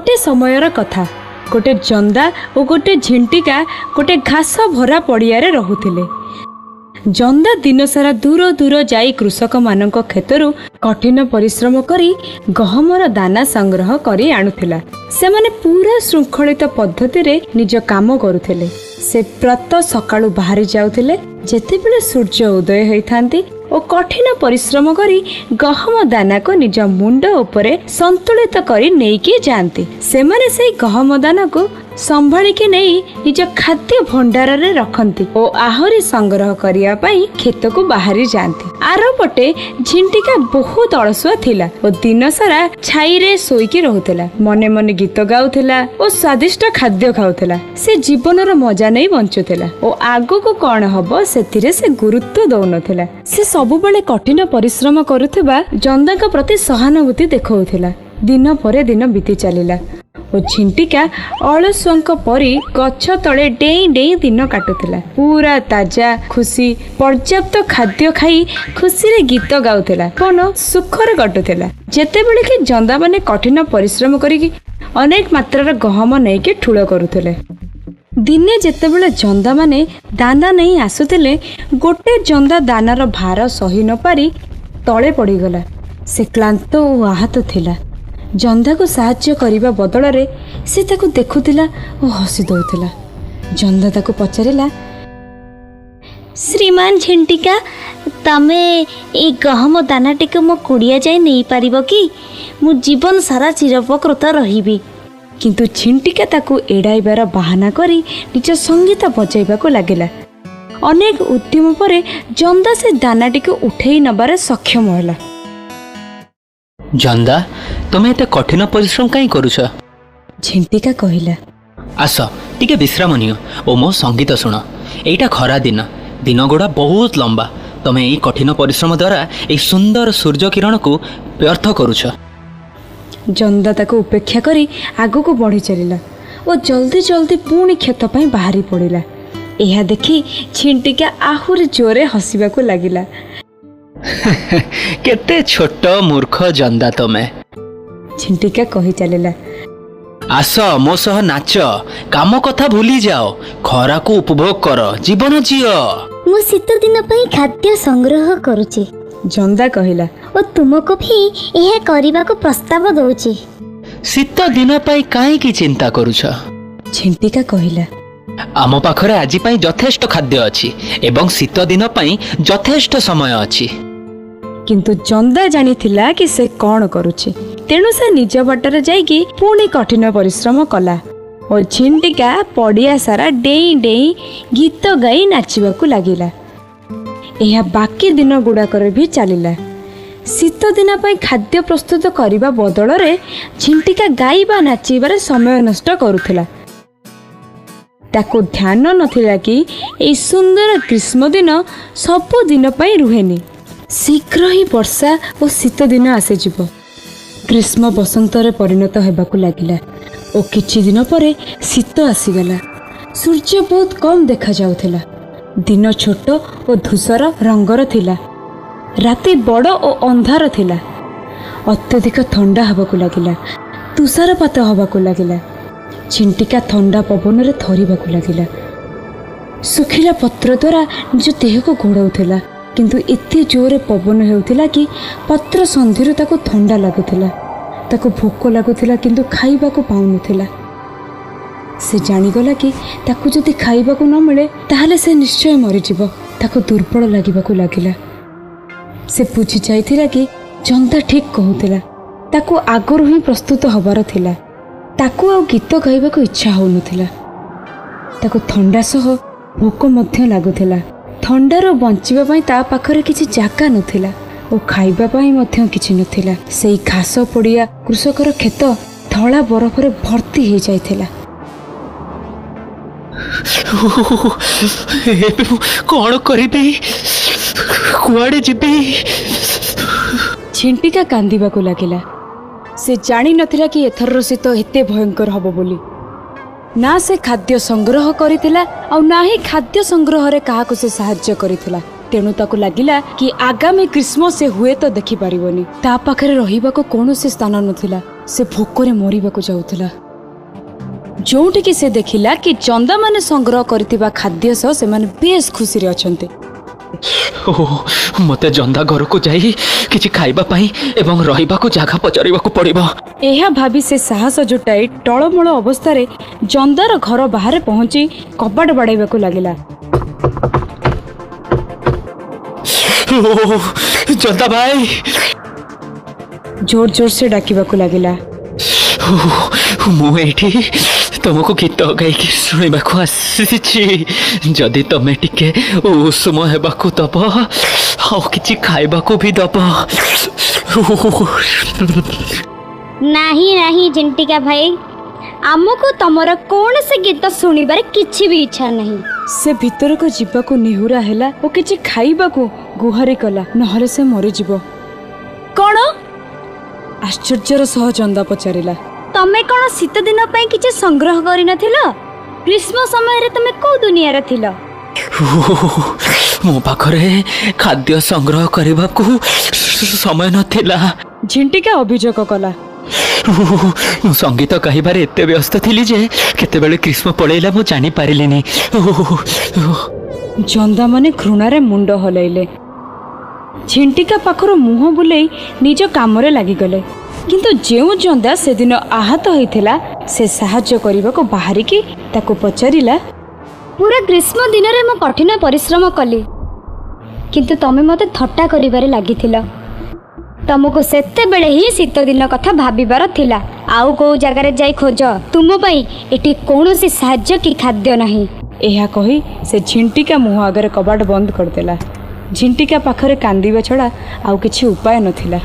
ଗୋଟେ ସମୟର କଥା, ଗୋଟେ ଜନ୍ଦା ଓ ଗୋଟେ ଝିଣ୍ଟିକା ଗୋଟେ ଘାସ ଭରା ପଡ଼ିଆରେ ରହୁଥିଲେ। ଜନ୍ଦା ଦିନସାରା ଦୂର ଦୂର ଯାଇ କୃଷକମାନଙ୍କ କ୍ଷେତରୁ କଠିନ ପରିଶ୍ରମ କରି ଗହମର ଦାନା ସଂଗ୍ରହ କରି ଆଣୁଥିଲା। ସେମାନେ ପୁରା ଶୃଙ୍ଖଳିତ ପଦ୍ଧତିରେ ନିଜ କାମ କରୁଥିଲେ। ସେ ପ୍ରାତଃ ସକାଳୁ ବାହାରି ଯାଉଥିଲେ ଯେତେବେଳେ ସୂର୍ଯ୍ୟ ଉଦୟ ହୋଇଥାନ୍ତି ଓ କଠିନ ପରିଶ୍ରମ କରି ଗହମ ଦାନାକୁ ନିଜ ମୁଣ୍ଡ ଉପରେ ସନ୍ତୁଳିତ କରି ନେଇକି ଯାଆନ୍ତି। ସେମାନେ ସେଇ ଗହମ ଦାନାକୁ ସମ୍ଭାଳିକି ନେଇ ନିଜ ଖାଦ୍ୟ ଭଣ୍ଡାରରେ ରଖନ୍ତି ଓ ଆହୁରି ସଂଗ୍ରହ କରିବା ପାଇଁ କ୍ଷେତକୁ ବାହାରି ଯାଆନ୍ତି। ଆରପଟେ ଝିଣ୍ଟିକା ବହୁତ ଅଳସୁଆ ଥିଲା ଓ ଦିନସାରା ଛାଇରେ ଶୋଇକି ରହୁଥିଲା। ମନେ ମନେ ଗୀତ ଗାଉଥିଲା ଓ ସ୍ୱାଦିଷ୍ଟ ଖାଦ୍ୟ ଖାଉଥିଲା। ସେ ଜୀବନର ମଜା ନେଇ ବଞ୍ଚୁଥିଲା ଓ ଆଗକୁ କଣ ହବ ସେଥିରେ ସେ ଗୁରୁତ୍ୱ ଦଉନଥିଲା। ସେ ସବୁବେଳେ କଠିନ ପରିଶ୍ରମ କରୁଥିବା ଜନ୍ଦାଙ୍କ ପ୍ରତି ସହାନୁଭୂତି ଦେଖାଉଥିଲା। ଦିନ ପରେ ଦିନ ବିତି ଚାଲିଲା ଓ ଝିଣ୍ଟିକା ଅଳସୁଆଙ୍କ ପରି ଗଛ ତଳେ ଡେଇଁ ଡେଇଁ ଦିନ କାଟୁଥିଲା। ପୁରା ତାଜା, ଖୁସି, ପର୍ଯ୍ୟାପ୍ତ ଖାଦ୍ୟ ଖାଇ ଖୁସିରେ ଗୀତ ଗାଉଥିଲା, ମନ ସୁଖରେ କଟୁଥିଲା। ଯେତେବେଳେ କି ଜନ୍ଦାମାନେ କଠିନ ପରିଶ୍ରମ କରିକି ଅନେକ ମାତ୍ରାର ଗହମ ନେଇକି ଠୁଳ କରୁଥିଲେ। ଦିନେ ଯେତେବେଳେ ଜନ୍ଦାମାନେ ଦାନା ନେଇ ଆସୁଥିଲେ, ଗୋଟେ ଜନ୍ଦା ଦାନାର ଭାର ସହି ନପାରି ତଳେ ପଡ଼ିଗଲା। ସେ କ୍ଳାନ୍ତ ଓ ଆହତ ଥିଲା। ଜନ୍ଦାକୁ ସାହାଯ୍ୟ କରିବା ବଦଳରେ ସେ ତାକୁ ଦେଖୁଥିଲା ଓ ହସି ଦଉଥିଲା। ଜନ୍ଦା ତାକୁ ପଚାରିଲା, ଶ୍ରୀମାନ ଝିଣ୍ଟିକା, ତମେ ଏଇ ଗହମ ଦାନାଟିକୁ ମୋ କୁଡ଼ିଆ ଯାଏ ନେଇପାରିବ କି? ମୁଁ ଜୀବନ ସାରା ଚିରପକୃତ ରହିବି। କିନ୍ତୁ ଝିଣ୍ଟିକା ତାକୁ ଏଡ଼ାଇବାର ବାହାନା କରି ନିଜ ସଙ୍ଗୀତ ବଜାଇବାକୁ ଲାଗିଲା। ଅନେକ ଉଦ୍ୟମ ପରେ ଜନ୍ଦା ସେ ଦାନାଟିକୁ ଉଠେଇ ନେବାରେ ସକ୍ଷମ ହେଲା। ଜନ୍ଦା, ତୁମେ ଏତେ କଠିନ ପରିଶ୍ରମ କାହିଁ କରୁଛ? ଝିଣ୍ଟିକା କହିଲା, ଆସ ଟିକେ ବିଶ୍ରାମ ନିଅ ଓ ମୋ ସଙ୍ଗୀତ ଶୁଣ। ଏଇଟା ଖରା ଦିନ, ଦିନଗୁଡ଼ା ବହୁତ ଲମ୍ବା। ତମେ ଏଇ କଠିନ ପରିଶ୍ରମ ଦ୍ୱାରା ଏଇ ସୁନ୍ଦର ସୂର୍ଯ୍ୟ କିରଣକୁ ବ୍ୟର୍ଥ କରୁଛ। ଜନ୍ଦା ତାକୁ ଉପେକ୍ଷା କରି ଆଗକୁ ବଢ଼ି ଚାଲିଲା ଓ ଜଲ୍ଦି ଜଲ୍ଦି ପୁଣି କ୍ଷେତ ପାଇଁ ବାହାରି ପଡ଼ିଲା। ଏହା ଦେଖି ଝିଣ୍ଟିକା ଆହୁରି ଜୋରେ ହସିବାକୁ ଲାଗିଲା। କେତେ ଛୋଟ ମୂର୍ଖ ଜନ୍ଦା ତମେ! ଝିଣ୍ଟିକା କହି ଚାଲିଲା, ଆସ ମୋ ସହ ନାଚ, କାମ କଥା ଭୁଲି ଯାଅ, ଖରାକୁ ଉପଭୋଗ କର, ଜୀବନ ଜିଅ। ମୁଁ ଶୀତ ଦିନ ପାଇଁ ଖାଦ୍ୟ ସଂଗ୍ରହ କରୁଛି, ଜନ୍ଦା କହିଲା, ଓ ତୁମକୁ ବି ଏହା କରିବାକୁ ପ୍ରସ୍ତାବ ଦଉଛି। ଶୀତ ଦିନ ପାଇଁ କାହିଁକି ଚିନ୍ତା କରୁଛ? ଝିଣ୍ଟିକା କହିଲା, ଆମ ପାଖରେ ଆଜି ପାଇଁ ଯଥେଷ୍ଟ ଖାଦ୍ୟ ଅଛି ଏବଂ ଶୀତ ଦିନ ପାଇଁ ଯଥେଷ୍ଟ ସମୟ ଅଛି। କିନ୍ତୁ ଜନ୍ଦା ଜାଣିଥିଲା କି ସେ କ'ଣ କରୁଛି, ତେଣୁ ସେ ନିଜ ବାଟରେ ଯାଇକି ପୁଣି କଠିନ ପରିଶ୍ରମ କଲା ଓ ଝିଣ୍ଟିକା ପଡ଼ିଆ ସାରା ଡେଇଁ ଡେଇଁ ଗୀତ ଗାଇ ନାଚିବାକୁ ଲାଗିଲା। ଏହା ବାକି ଦିନ ଗୁଡ଼ାକରେ ବି ଚାଲିଲା। ଶୀତ ଦିନ ପାଇଁ ଖାଦ୍ୟ ପ୍ରସ୍ତୁତ କରିବା ବଦଳରେ ଝିଣ୍ଟିକା ଗାଇବା ନାଚିବାରେ ସମୟ ନଷ୍ଟ କରୁଥିଲା। ତାକୁ ଧ୍ୟାନ ନଥିଲା କି ଏଇ ସୁନ୍ଦର ଗ୍ରୀଷ୍ମ ଦିନ ସବୁଦିନ ପାଇଁ ରୁହେନି। ଶୀଘ୍ର ହିଁ ବର୍ଷା ଓ ଶୀତ ଦିନ ଆସିଯିବ। ଗ୍ରୀଷ୍ମ ବସନ୍ତରେ ପରିଣତ ହେବାକୁ ଲାଗିଲା ଓ କିଛି ଦିନ ପରେ ଶୀତ ଆସିଗଲା। ସୂର୍ଯ୍ୟ ବହୁତ କମ୍ ଦେଖାଯାଉଥିଲା। ଦିନ ଛୋଟ ଓ ଧୂସର ରଙ୍ଗର ଥିଲା। ରାତି ବଡ଼ ଓ ଅନ୍ଧାର ଥିଲା। ଅତ୍ୟଧିକ ଥଣ୍ଡା ହେବାକୁ ଲାଗିଲା। ତୁଷାରପାତ ହେବାକୁ ଲାଗିଲା। ଝିଣ୍ଟିକା ଥଣ୍ଡା ପବନରେ ଥରିବାକୁ ଲାଗିଲା। ଶୁଖିଲା ପତ୍ର ଦ୍ୱାରା ନିଜ ଦେହକୁ ଘୋଡ଼ାଉଥିଲା, କିନ୍ତୁ ଏତେ ଜୋରରେ ପବନ ହେଉଥିଲା କି ପତ୍ର ସନ୍ଧିରୁ ତାକୁ ଥଣ୍ଡା ଲାଗୁଥିଲା। ତାକୁ ଭୋକ ଲାଗୁଥିଲା, କିନ୍ତୁ ଖାଇବାକୁ ପାଉନଥିଲା। ସେ ଜାଣିଗଲା କି ତାକୁ ଯଦି ଖାଇବାକୁ ନ ମିଳେ ତାହେଲେ ସେ ନିଶ୍ଚୟ ମରିଯିବ। ତାକୁ ଦୁର୍ବଳ ଲାଗିବାକୁ ଲାଗିଲା। ସେ ବୁଝି ଯାଇଥିଲା କି ଜନ୍ଦା ଠିକ୍ କହୁଥିଲା। ତାକୁ ଆଗରୁ ହିଁ ପ୍ରସ୍ତୁତ ହେବାର ଥିଲା। ତାକୁ ଆଉ ଗୀତ ଗାଇବାକୁ ଇଚ୍ଛା ହେଉନଥିଲା। ତାକୁ ଥଣ୍ଡା ସହ ଭୋକ ମଧ୍ୟ ଲାଗୁଥିଲା। ଥଣ୍ଡାରୁ ବଞ୍ଚିବା ପାଇଁ ତା ପାଖରେ କିଛି ଜାଗା ନଥିଲା ଓ ଖାଇବା ପାଇଁ ମଧ୍ୟ କିଛି ନଥିଲା। ସେଇ ଘାସ ପଡ଼ିଆ କୃଷକର କ୍ଷେତ ଧଳା ବରଫରେ ଭର୍ତ୍ତି ହେଇଯାଇଥିଲା। ଏବେ ମୁଁ କ'ଣ କରିବି? କୁଆଡ଼େ ଯିବି? ଝିଣ୍ଟିକା କାନ୍ଦିବାକୁ ଲାଗିଲା। ସେ ଜାଣିନଥିଲା କି ଏଥରର ଶୀତ ଏତେ ଭୟଙ୍କର ହବ ବୋଲି। ନା ସେ ଖାଦ୍ୟ ସଂଗ୍ରହ କରିଥିଲା ଆଉ ନା ହିଁ ଖାଦ୍ୟ ସଂଗ୍ରହରେ କାହାକୁ ସେ ସାହାଯ୍ୟ କରିଥିଲା। ତେଣୁ ତାକୁ ଲାଗିଲା କି ଆଗାମୀ ଗ୍ରୀଷ୍ମ ସେ ହୁଏତ ଦେଖିପାରିବନି। ତା ପାଖରେ ରହିବାକୁ କୌଣସି ସ୍ଥାନ ନଥିଲା। ସେ ଭୋକରେ ମରିବାକୁ ଯାଉଥିଲା, ଯୋଉଠିକି ସେ ଦେଖିଲା କି ଜନ୍ଦାମାନେ ସଂଗ୍ରହ କରିଥିବା ଖାଦ୍ୟ ସହ ସେମାନେ ବେଶ ଖୁସିରେ ଅଛନ୍ତି। ମୋତେ ଜନ୍ଦା ଘରକୁ ଯାଇ କିଛି ଖାଇବା ପାଇଁ ଏବଂ ରହିବାକୁ ଜାଗା ପଚାରିବାକୁ ପଡ଼ିବ। ଏହା ଭାବି ସେ ସାହସ ଜୁଟାଇ ଟଳମଳ ଅବସ୍ଥାରେ ଜନ୍ଦାର ଘର ବାହାରେ ପହଞ୍ଚି କବାଟ ବାଡ଼େଇବାକୁ ଲାଗିଲା। ଜନ୍ଦା ଭାଇ, ଜୋର ଜୋର ସେ ଡାକିବାକୁ ଲାଗିଲା। ମୁଁ ଏଇଠି ତମକୁ ଗୀତ ଗାଇକି ଶୁଣିବାକୁ ଆସିଛି। ଯଦି ତମେ ଟିକେ ଉଷୁମ ହେବାକୁ ଦବ ଆଉ କିଛି ଖାଇବାକୁ ବି ଦବ। ନାହିଁ ନାହିଁ ଝିଣ୍ଟିକା ଭାଇ, ଆମକୁ ତମର କୌଣସି ଗୀତ ଶୁଣିବାରେ କିଛି ବି ଇଚ୍ଛା ନାହିଁ। ସେ ଭିତରକୁ ଯିବାକୁ ନିହୁରା ହେଲା ଓ କିଛି ଖାଇବାକୁ ଗୁହାରି କଲା, ନହେଲେ ସେ ମରିଯିବ। କଣ? ଆଶ୍ଚର୍ଯ୍ୟର ସହ ଚନ୍ଦା ପଚାରିଲା। ତମେ କ'ଣ ଶୀତ ଦିନ ପାଇଁ କିଛି ସଂଗ୍ରହ କରିନଥିଲ? ଗ୍ରୀଷ୍ମ ସମୟରେ ତମେ କୋଉ ଦୁନିଆରେ ଥିଲ? ମୋ ପାଖରେ ଖାଦ୍ୟ ସଂଗ୍ରହ କରିବାକୁ ସମୟ ନଥିଲା, ଝିଣ୍ଟିକା ଅଭିଯୋଗ କଲା। ମୁଁ ସଙ୍ଗୀତ ଗାଇବାରେ ଏତେ ବ୍ୟସ୍ତ ଥିଲି ଯେ କେତେବେଳେ ଗ୍ରୀଷ୍ମ ପଳେଇଲା ମୁଁ ଜାଣିପାରିଲିନି। ଜନ୍ଦାମାନେ ଘୃଣାରେ ମୁଣ୍ଡ ହଲାଇଲେ। ଝିଣ୍ଟିକା ପାଖରୁ ମୁହଁ ବୁଲେଇ ନିଜ କାମରେ ଲାଗିଗଲେ। କିନ୍ତୁ ଯେଉଁ ଜନ୍ଦା ସେଦିନ ଆହତ ହୋଇଥିଲା, ସେ ସାହାଯ୍ୟ କରିବାକୁ ବାହାରିକି ତାକୁ ପଚାରିଲା, ପୁରା ଗ୍ରୀଷ୍ମ ଦିନରେ ମୁଁ କଠିନ ପରିଶ୍ରମ କଲି, କିନ୍ତୁ ତମେ ମୋତେ ଥଟ୍ଟା କରିବାରେ ଲାଗିଥିଲ। ତମକୁ ସେତେବେଳେ ହିଁ ଶୀତ ଦିନ କଥା ଭାବିବାର ଥିଲା। ଆଉ କେଉଁ ଜାଗାରେ ଯାଇ ଖୋଜ, ତୁମ ପାଇଁ ଏଠି କୌଣସି ସାହାଯ୍ୟ କି ଖାଦ୍ୟ ନାହିଁ। ଏହା କହି ସେ ଝିଣ୍ଟିକା ମୁହଁ ଆଗରେ କବାଟ ବନ୍ଦ କରିଦେଲା। ଝିଣ୍ଟିକା ପାଖରେ କାନ୍ଦିବା ଛଡ଼ା ଆଉ କିଛି ଉପାୟ ନଥିଲା।